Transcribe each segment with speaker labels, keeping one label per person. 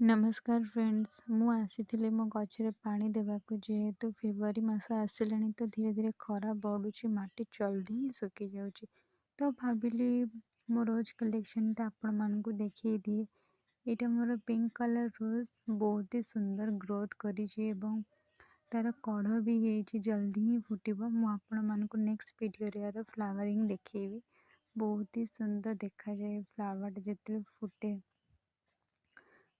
Speaker 1: ନମସ୍କାର ଫ୍ରେଣ୍ଡସ୍, ମୁଁ ଆସିଥିଲି ମୋ ଗଛରେ ପାଣି ଦେବାକୁ। ଯେହେତୁ ଫେବୃଆରୀ ମାସ ଆସିଲାଣି, ତ ଧୀରେ ଧୀରେ ଖରା ବଢ଼ୁଛି, ମାଟି ଜଲ୍ଦି ହିଁ ଶୁଖିଯାଉଛି। ତ ଭାବିଲି ମୋ ରୋଜ୍ କଲେକ୍ସନଟା ଆପଣମାନଙ୍କୁ ଦେଖେଇ ଦିଏ। ଏଇଟା ମୋର ପିଙ୍କ କଲର୍ ରୋଜ୍, ବହୁତ ହି ସୁନ୍ଦର ଗ୍ରୋଥ୍ କରିଛି ଏବଂ ତାର କଢ଼ ବି ହେଇଛି, ଜଲ୍ଦି ହିଁ ଫୁଟିବ। ମୁଁ ଆପଣମାନଙ୍କୁ ନେକ୍ସଟ ଭିଡ଼ିଓରେ ଏହାର ଫ୍ଲାୱାରିଂ ଦେଖେଇବି। ବହୁତ ହି ସୁନ୍ଦର ଦେଖାଯାଏ ଫ୍ଲାୱାରଟା ଯେତେବେଳେ ଫୁଟେ।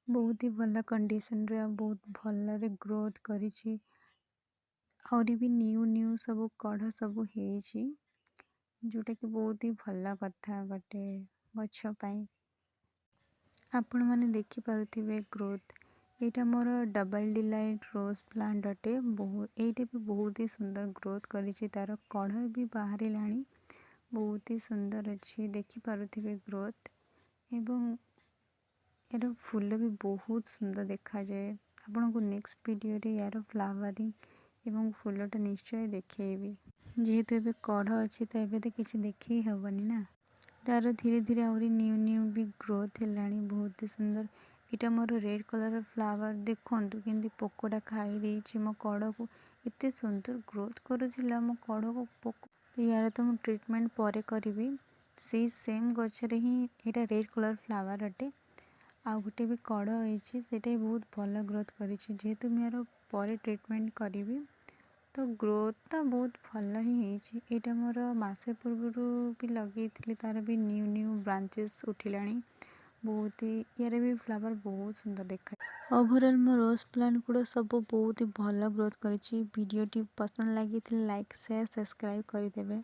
Speaker 1: ବହୁତ ହି ଭଲ କଣ୍ଡିସନରେ ଆଉ ବହୁତ ଭଲରେ ଗ୍ରୋଥ୍ କରିଛି। ଆହୁରି ବି ନ୍ୟୁ ନ୍ୟୁ ସବୁ କଢ଼ ସବୁ ହେଇଛି, ଯେଉଁଟାକି ବହୁତ ହି ଭଲ କଥା ଗୋଟେ ଗଛ ପାଇଁ। ଆପଣମାନେ ଦେଖିପାରୁଥିବେ ଗ୍ରୋଥ୍। ଏଇଟା ମୋର ଡବଲ୍ ଡିଲାଇଟ୍ ରୋଜ୍ ପ୍ଲାଣ୍ଟ ଅଟେ। ଏଇଟା ବି ବହୁତ ହି ସୁନ୍ଦର ଗ୍ରୋଥ୍ କରିଛି, ତାର କଢ଼ ବି ବାହାରିଲାଣି, ବହୁତ ହି ସୁନ୍ଦର ଅଛି, ଦେଖିପାରୁଥିବେ ଗ୍ରୋଥ୍। ଏବଂ ଏହାର ଫୁଲ ବି ବହୁତ ସୁନ୍ଦର ଦେଖାଯାଏ। ଆପଣଙ୍କୁ ନେକ୍ସଟ ଭିଡ଼ିଓରେ ୟାର ଫ୍ଲାୱାରିଂ ଏବଂ ଫୁଲଟା ନିଶ୍ଚୟ ଦେଖେଇବି। ଯେହେତୁ ଏବେ କଢ଼ ଅଛି, ତ ଏବେ ତ କିଛି ଦେଖେଇ ହେବନି ନା। ତାର ଧୀରେ ଧୀରେ ଆହୁରି ନ୍ୟୁ ନ୍ୟୁ ବି ଗ୍ରୋଥ୍ ହେଲାଣି, ବହୁତ ହି ସୁନ୍ଦର। ଏଇଟା ମୋର ରେଡ଼୍ କଲର୍ ଫ୍ଲାୱାର। ଦେଖନ୍ତୁ କେମିତି ପୋକଟା ଖାଇ ଦେଇଛି ମୋ କଢ଼କୁ। ଏତେ ସୁନ୍ଦର ଗ୍ରୋଥ୍ କରୁଥିଲା ମୋ କଢ଼କୁ ପୋକ। ତ ୟାର ତ ମୁଁ ଟ୍ରିଟମେଣ୍ଟ ପରେ କରିବି। ସେଇ ସେମ୍ ଗଛରେ ହିଁ ଏଇଟା ରେଡ଼୍ କଲର୍ ଫ୍ଲାୱାର ଅଟେ। ଆଉ ଗୋଟେ ବି କଢ଼ ହେଇଛି, ସେଇଟା ବି ବହୁତ ଭଲ ଗ୍ରୋଥ୍ କରିଛି। ଯେହେତୁ ମୁଁ ୟାର ପରେ ଟ୍ରିଟମେଣ୍ଟ କରିବି, ତ ଗ୍ରୋଥ୍ ତ ବହୁତ ଭଲ ହିଁ ହେଇଛି। ଏଇଟା ମୋର ମାସେ ପୂର୍ବରୁ ବି ଲଗେଇଥିଲି, ତାର ବି ନ୍ୟୁ ନ୍ୟୁ ବ୍ରାଞ୍ଚେସ୍ ଉଠିଲାଣି। ବହୁତ ହି ୟାର ବି ଫ୍ଲାୱାର ବହୁତ ସୁନ୍ଦର ଦେଖା। ଓଭରଅଲ୍ ମୋ ରୋଜ୍ ପ୍ଲାଣ୍ଟ ଗୁଡ଼ା ସବୁ ବହୁତ ହି ଭଲ ଗ୍ରୋଥ୍ କରିଛି। ଭିଡ଼ିଓଟି ପସନ୍ଦ ଲାଗିଥିଲେ ଲାଇକ୍, ସେୟାର, ସବସ୍କ୍ରାଇବ୍ କରିଦେବେ।